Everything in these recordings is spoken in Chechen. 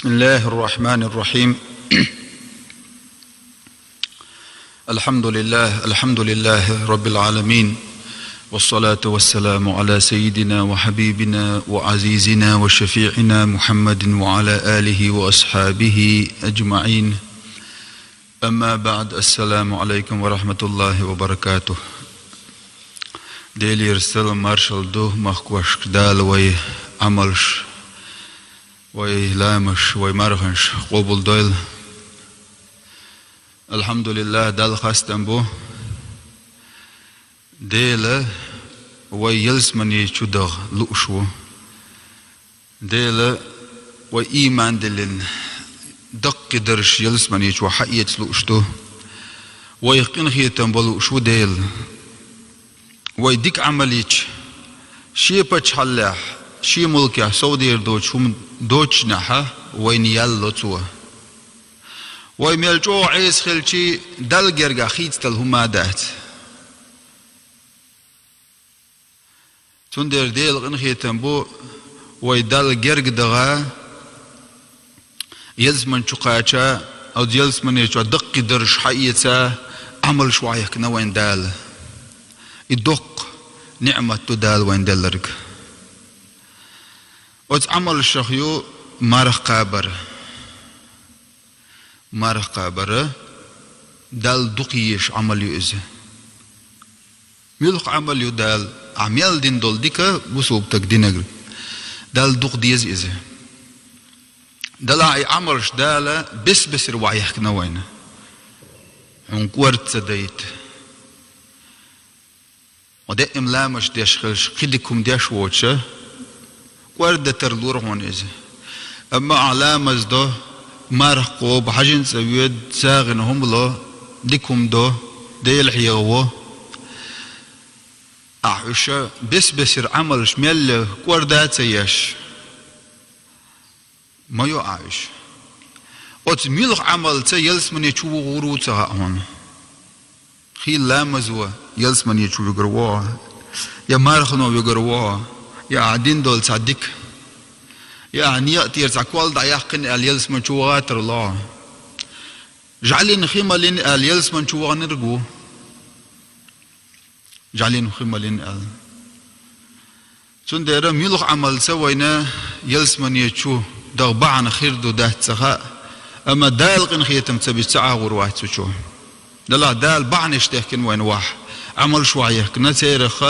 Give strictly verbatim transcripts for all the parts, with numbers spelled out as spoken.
بسم الله الرحمن الرحيم. الحمد لله، الحمد لله رب العالمين. والصلاة والسلام على سيدنا وحبيبنا وعزيزنا وشفيعنا محمد وعلى آله وأصحابه أجمعين. أما بعد، السلام عليكم ورحمة الله وبركاته. Делера салам-маршал ду махкошка Дала вай Ӏамалш, вай ламазаш, вай марханаш къоабалдойла. АлхьамдулиллахӀ, Далла хастам бу. Дела вай ялсамани чу даха лууш ву. Дела вай иман диллина, даккхийдараш ялсамани чу хьаэца лууш ду. Вайх къинхетам бан лууш ву Дела. Вай дика Ӏамал йича, шен паччахьаллехь, шен мулкехь совдер доцу хӀума доцучунехь вайна ял ло Цо. Вай мел чӀогӀа Ӏеса хилча, Далла гергахь хийцадала хӀума а дац. Цундела Дела къинхетам бу, вай Далла герга даха, ялсамани чу кхача, оцу ялсамани чохь даккхийдараш хьаэца, Ӏамалш охьахӀиттина вайна Дала. И доккха ниӀмат ду Дала вайна делларг. Оцу Ӏамалшах ю марха кхабар. Марха кхабар Далла дукха езаш Ӏамал ю иза. Муьлха Ӏамал ю Дала, ахь мел дина долу дика бусулба стага динарг, Далла дукха деза иза. Делахь и Ӏамалш Дала бес-бесара охьахӀиттина вайна. Хьуна кӀорда ца дайта. Хьо даим ламазаш деш хилча, кхин дика хӀума деш воцуша, кӀорда дан тарлора хьуна иза. Амма ахь ламаз до, марха кхобу, хьаьжин цӀа воьду, сагӀина хӀума ло, дика хӀума до, Дела хьехаво. Ахь уьш бес-бесара Ӏамалш мел а кӀорда а ца еш, ма йо ахь уьш. Оцу муьлха Ӏамалца ялсамани чу вугӀур ву ца хаьа хьуна. Хийла ламаз ван ялсамани чу вуьгур ву хьо, я мархано вуьгур ву хьо, я ахь дина долу цхьа дика, я ахь некъа тӀера цхьа кол дӀаяьккхина аьлла ялсамани чу вахийтар ло хьо. ЖӀаьлин хи малийна аьлла ялсамани чу ваханарг ву. ЖӀаьлин хи малийна аьлла. Цундела муьлха Ӏамалца вайна ялсамани чу даха бахьана хир ду, дац ца хаьа, амма Дала къинхетам ца бича ца ӀагӀур вац цу чу. Делахь Дала бахьанаш дехкина вайна вахь, Ӏамалш охьахӀиттина, церах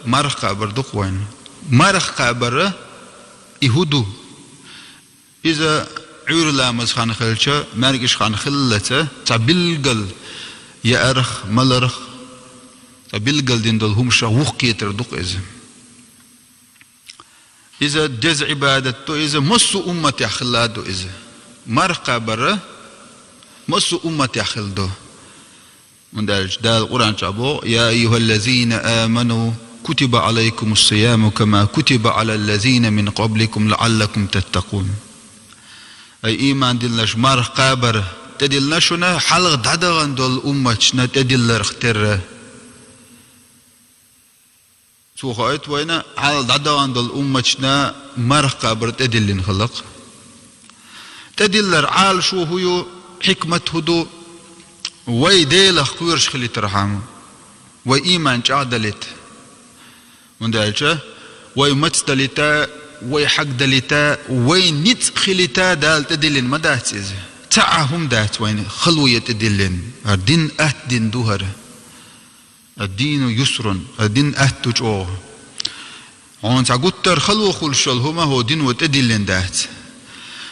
марха кхабар ду-кх вайна. Марха кхабар и хӀун ду? Иза Ӏуьйра ламаз хан хилча, маьркӀаж хан хиллалца, цхьа билггал яарх, маларх, цхьа билггал дина долу хӀумашах вухкхетар ду-кх иза. Иза деза Ӏибадат ду, иза массо а умматехь хилла ду иза. Марха кхабар массо а умматехь хилла ду. ХӀунда аьлча Дала Къуръан чохь боху: «يا أيها الذين آمنوا كتب عليكم الصيام كما كتب على الذين من قبلكم لعلكم تتقون». Ай, ийман диллинарш, марха кхабар тӀедиллина шуна, хьалха дӀадахана долу умматашна тӀедилларх терра. Цо хоуьйту вайна, хьалха дӀадахана долу умматашна марха кхабар тӀедиллина хиларх. ТӀедиллар Ӏалашо хӀун ю, хьикмат хӀун ду, вай Делах кхоьруш хилийтархьама, вай ийман чӀагӀдалийта. ХӀунда аьлча вай мацдалийта, вай хьагдалийта, вай ницкъ хилийта Дала тӀедиллина ма дац иза. Цхьа а хӀума дац вайна хало ян тӀедиллина. ХӀара дин атта дин ду хӀара. «الدين يسر», ай, дин атта ду чӀогӀа. Хьуна цхьа гуттар а хало хуьлуш йолу хӀума хӀокху дино тӀедиллина дац.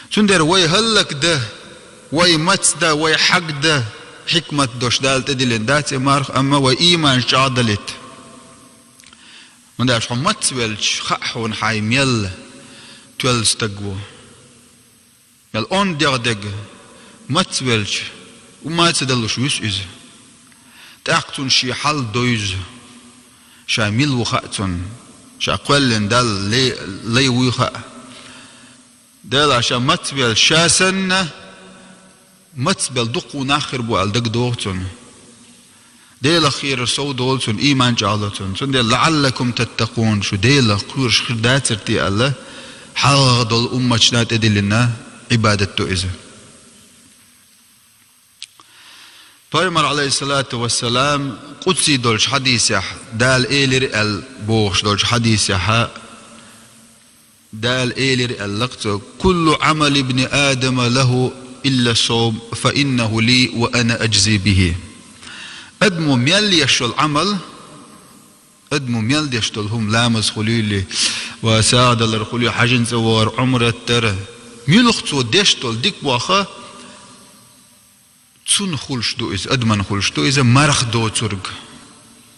Цундела вай хӀаллакдан, вай мацдан, вай хьагдан хьикмат долуш Дала тӀедиллина дац и марха, амма вай ийманаш чӀагӀдалийта. ХӀунда аьлча хьо мацвелча хаьа хьуна хьайн мел тоьлла стаг ву. Мел онда дегӀ дерг, мацвелча, хӀумма а ца далуш вуьсу иза. ТӀаккха цунна шен хьал довза, ша мила ву хаьа цунна, ша кхоьллина Далла лай, лай вуй хаьа. Делахь ша мацвелча, ша санна мацбелла дуккха нах хир бу аьлла дагадогӀу цунна. Делах кхерар сов долу цунна, ийман чӀагӀло цунна. Цундела: «لعلكم تتقون», шу Делах кхоьруш хир дацара те аьлла, хьалха долу умматашна тӀедиллина Ӏибадат ду иза. Пайхамар, Ӏалайхиссалату вассалам, къудсий долчу хьадисехь, Дала элира аьлла бохуш долчу хьадисехьа, Дала элира аьлла цо: «Куллу Ӏамали ибни Адама лаху илла сом, фа иннаху ли ва ана аджзи бихи». Адамо мел еш йолу Ӏамал, адамо мел деш долу хӀума, ламаз хуьлийла, ва сагӀа далар хуьлийла, хьаьжин цӀа вахар, Ӏумрат дар, муьлха цо деш долу дика боху, цунна хуьлуш ду иза, адаман хуьлуш ду иза марха доцург.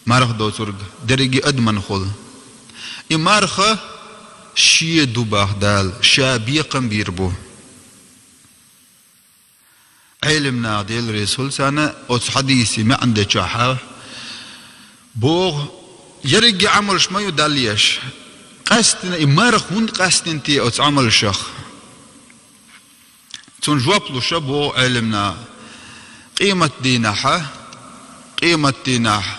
Марха доцург дерриге адаман хуьлу. И марха шен ду боху Дала, ша бекхам бийр бу. Ӏелам наха, Дела реза хуьлда царна, оцу хьадисийн маьӀна дечохьа боху, ерриге Ӏамалш ма ю Далла еш. Къаьсттина и марха хӀунда къаьсттина те оцу Ӏамалшах? Цунна жоп луш боху Ӏелам наха: къематдийнахьа, къематдийнахь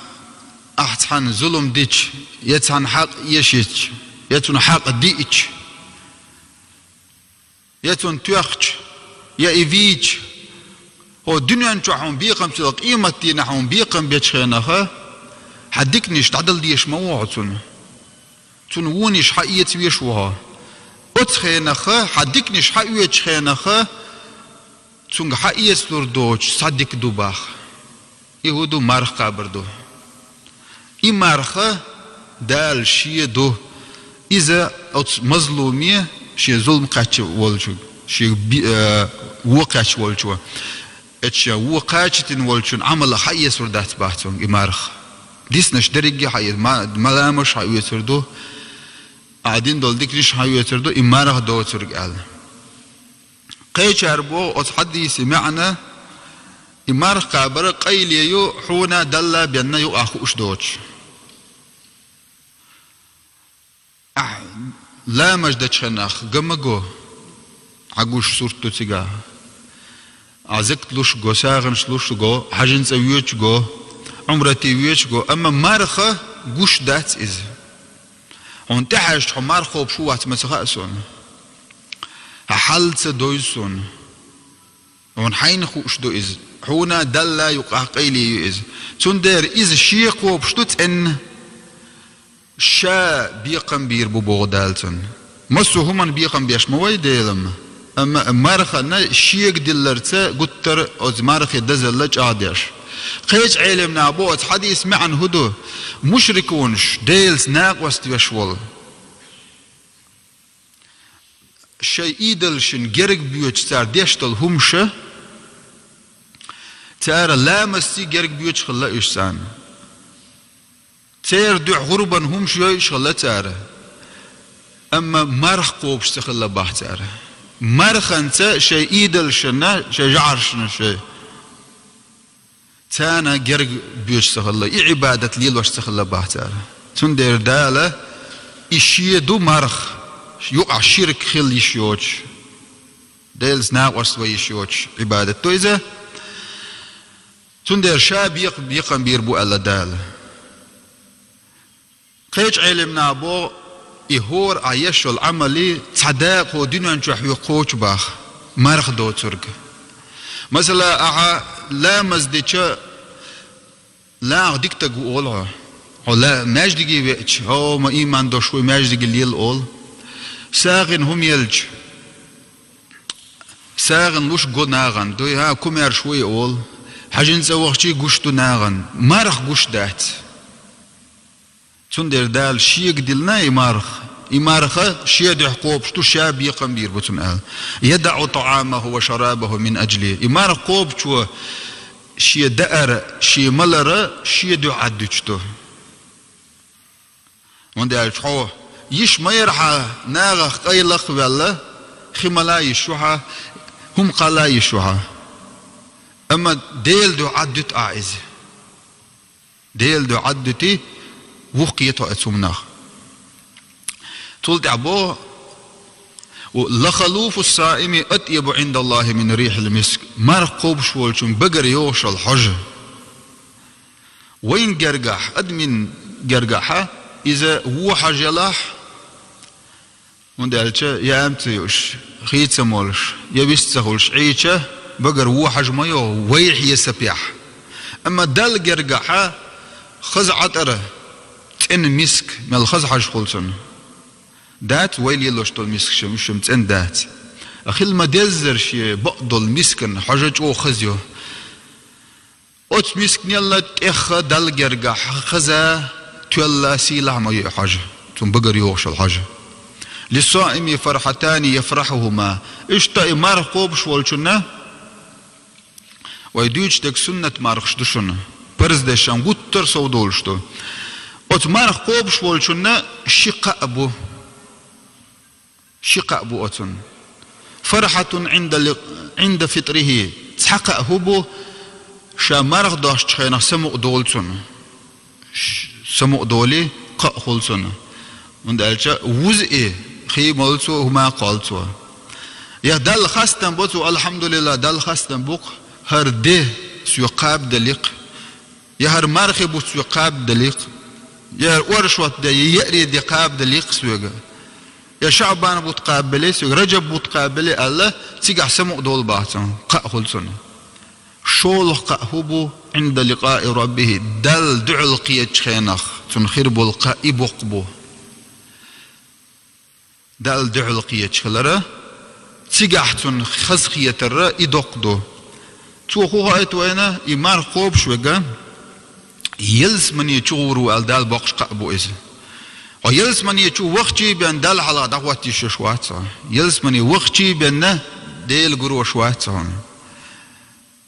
ахь цхьанна зулам дича, я цхьанна хьакъ эшича, я цунна хьакъ диъча, я цунна тоьхча, я и вийча, хӀо дуьнен чохь хьуна бекхам ца, къематдийнахь хьуна бекхам бечу хенаха, хьан диканаш дӀадала дезаш ма ву хьо цунна. Цунна вонаш хьаэца веш ву хьо. Оцу хенаха, хьан диканаш хьаоьцучу хенаха, цуьнга хьаэцалур доцуш цхьа дика ду боху. И хӀун ду, марха кхабар ду. И марха Дала шен ду. Иза оцу мазлуме, шен зулам кхаьчна волчу, шен би-, э, вон кхаьчна волчо, эцу шен вон кхачийтина волчун Ӏамалах хьаэцалур дац боху цуьнга и марха. Диснарш дерриге хьаэца, ма-, маламаш хьаоьцур ду, ахь дина долу диканаш хьаоьцур ду, и марха доцург аьлла. Кхечара боху оцу хьадисийн маьӀна, и марха кхабар къайле ю, хьуна Далла бенна юкъахь хууш доцуш. Ахь ламаз дечу хенахь ган ма го, хьан гуш сурт ду цигахь. Ахь закат луш го, сагӀанаш луш го, хьаьжин цӀа воьдуш го, Ӏумрате воьдуш го, амма марха гуш дац иза. Хьуна тӀехьаьжча хьо марха кхобуш ву вац ма ца хаьа суна. Хьан хьал ца довза суна. Хьуна хьайна хууш ду иза. Хьуна Далла юкъахь къайле ю иза. Цундела иза шен кхобуш ду цӀенна. Ша бекхам бийр бу боху Дала цунна. Массо а хӀуманна бекхам беш ма вай Дела, амма мархана шега дилларца гуттар а оцу мархе дозалла чӀагӀдеш. Кхечу Ӏелам наха боху оцу хьадисийн маьӀна хӀун ду? Мушрикунаш, Делаца накъост веш волу. Шайн идолшна герга боьдуш цара деш долу хӀумаш, цара ламазций герга боьдуш хилла уьш царна. Церан дуьхьа гӀурбан хӀумаш йойуш хилла цара. Амма марха кхобуш ца хилла боху цара. Марханца шайн идолшна, шайн жӀаршна шайн. Царна герга боьдуш ца хилла, и Ӏибадат лелош ца хилла боху цара. Цундела Дала и шен ду марха, юкъахь ширк хила йиш йоцуш, Делаца накъост ван йиш йоцуш Ӏибадат ду иза. Цундела ша бекх-, бекхам бийр бу аьлла Дала. Кхечу Ӏелам наха боху, и хӀора ахь еш йолу Ӏамал цхьа дакъа хӀо дуьнен чохь хьоьга кхочу боху, марха доцург. Масала, ахьа ламаз дича, наха дика стаг ву олу хьо. Хьо ла-, маьждиге веача, хьо ма ийман долуш ву, маьждиге лела олу. СагӀина хӀума елча, сагӀина луш го нахана, дуй, хьан кумаьрша ву и олу. Хьаьжин цӀа вахчий гуш ду нахана, марха гуш дац. Цундела Дала шега диллина и марха. И марха шен дуьхьа кхобуш ду, ша бекхам бийр бу цунна аьлла. «ЯдаӀу тӀаӀамаху ва шарабаху мин аджли». И марха кхобучо шен даар, шен малар шен дуьхьа Ӏаддуьтуш ду. ХӀунда аьлча хьо йиш ма яра хьан нахах къайлах а ваьлла, хи мала йиш ю хьан, хӀума кхалла йиш ю хьан. Амма Делан дуьхьа Ӏаддуьту ахь иза. Делан дуьхьа Ӏаддуьтий, вухкхетахь оцу хӀуманах. Цул тӀаьхьа боху: «Ла халуфу саими атъябу Ӏиндаллахи мин рихьил миск». Марха кхобуш волчун багара йогӀуш йолу хьожа. Вайн гергахь, адамийн гергахьа, иза вон хьожа ялахь, ХӀунда аьлча, я амца юуш, хий ца молуш, я вист ца хуьлуш Ӏийча, багара вон хьажа ма йогӀу, вайх я сапехь. Амма Далла гергахьа хаза Ӏатара, цӀена миск, мел хаза хьожа хуьлу цунна. Дац вай лелош долу мискаш, уьш-м цӀена дац. Хила ма-деззара шен бакъдолу мискана хьожа чӀогӀа хаза ю. Оцу мисканел тӀех Далла гергахь хаза, тоьлла, сийлахь ма ю и хьожа, цунна багара йогӀуш йолу хьожа. «Лиссаими фархьатани яфрахьухума». Иштта и марха кхобуш волчунна, вай дуьйцуш дерг суннат мархаш ду шуна, парз дерш-м гуттар а сов долуш ду. Оцу марха кхобуш волчунна ши кхаъ бу. Ши кхаъ бу оцунна. «Фархьатун Ӏинда ли-, Ӏинда фитрихи». Цхьа кхаъ хӀун бу, ша марха дохучу хенахь самукъа долу цунна. Ш-, самукъа долий, кхаъ хуьлу цунна. ХӀунда аьлча вуза и, хий молу цо, хӀума кхоллу цо. Я Далла хастам бо цо, алхьамдулиллахӀ, Далла хастам бу-кх, хӀара де соьга кхаба делли-кх. Я хӀара мархи бутт соьга кхаба делли-кх, я хӀара оршот де, я еарин де кхаба делли-кх соьга, я ШаӀбан бутт кхаба белли соьга, Раджаб бутт кхаба белли аьлла, цигахь самукъа долу боху цунна, кхаъ хуьлу цунна. ШолгӀа кхаъ хӀун бу, Ӏинда ликъаи раббихи, Далла дуьхьал кхетачу хенахь цунна хир болу кхаъ и боккха бу. Далла дуьхьал кхеташ хилара, цигахь цунна хазахетара и доккха ду. Цо хӀун хоуьйту вайна, и марха кхобуш верг ялсамани чу гӀур ву аьлла Дала боккхуш кхаъ бу иза. Хьо ялсамани чу вахчий бен Далла хьалха дӀахӀотта йиш йолуш вац хьо. Ялсамани вахчий бен Дела гур волуш вац хьо.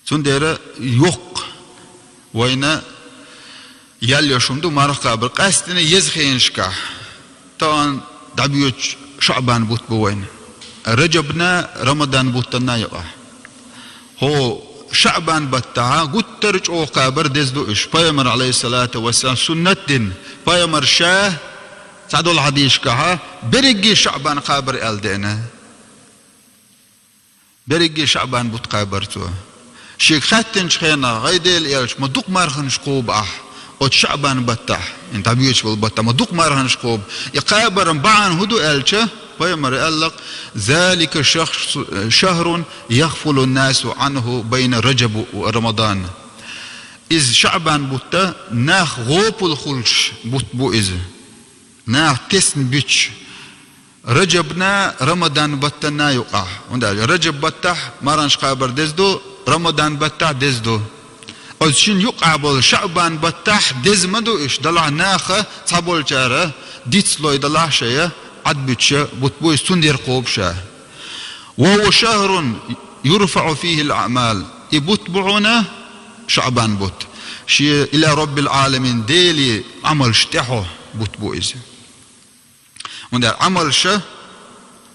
Цундела йоккха вайна ял йолуш хӀума ду марха кхабар, къаьсттина еза хенашкахь, тахана дӀабоьдучу ШаӀбан бутт бу вайна. Раджабна, Рамадан буттанна юкъахь. ХӀо ШаӀбан баттахь гуттар а чӀогӀа кхабар деза ду уьш. Пайхамар, Ӏалайхиссалату вассалам, суннат дина. Пайхамар ша цхьадолу хьадисашкахь берриге ШаӀбан кхабар аьлла деана. Берриге ШаӀбан бутт кхабар цо. Шега хаьттинчу хенахь, гӀай Дела элча, ма дукха марханаш кхобу ахь оцу ШаӀбан баттахь, и дӀабоьдуш болу баттахь, ма дукха марханаш кхобу. И кхабаран бахьана хӀун ду аьлча, пайхамара аьлла-кх: «Залика шахс-, шахрун яхфулу насу Ӏанху байна Раджаб ва Рамадан». Иза ШаӀбан бутт нах гӀопал хуьлуш бутт бу иза. Нах тесна буьтуш. Раджабна, Рамадан баттанна юкъахь. ХӀунда аьлча Раджаб баттахь марханаш кхабар деза ду, Рамадан баттахь деза ду. Оцу шина юкъахь болу ШаӀбан баттахь деза ма ду уьш, делахь наха цхьаболчара дицлой делахь шайн, Ӏадбуьтуша бутт бу иза, цундела кхобу ша. «Ва хӀува шахрун юрфаӀу фихил аӀмал». И бутт бу хьуна, ШаӀбан бутт, шен иля Раббил Ӏаламин, Деле Ӏамалш тӀехьо бутт бу иза. ХӀунда аьлча Ӏамалша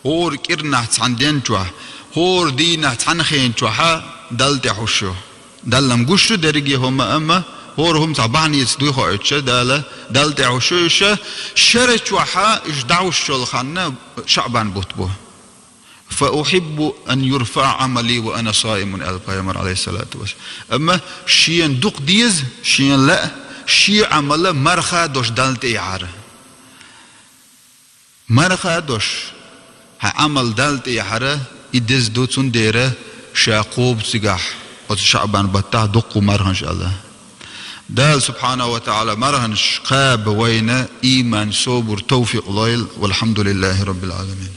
хӀора кӀирнахь цхьана ден чохь, хӀора дийнахь цхьана хен чохьа Далла тӀехьуш ю. Далла-м гуш ю дерриге хӀума, амма хӀора хӀума цхьа бахьаница дуй хоуьйтуша Дала, Далла тӀехьуш ю уьш, шера чохьа уьш дӀахьуш йолу хан ШаӀбан бутт бу. «Фа ухиббу ан юрфаӀа Ӏамали ва ана саимун», аьлла пайхамар, Ӏалайхиссалату вассалам. Амма шена дукха деза, шена лаа, шен Ӏамал марха долуш Далла тӀе яхьара. Марха долуш хьан Ӏамал Далла тӀе яхьара, и деза ду, цундела ша кхобу цигахь, оцу ШаӀбан баттахь дуккха марханаш аьлла. Дала субхьанаху ва таӀала марханаш кхаба вайна ийман, собар, тавфикъ лойла. Валхьамдулиллахи Раббил Ӏаламин.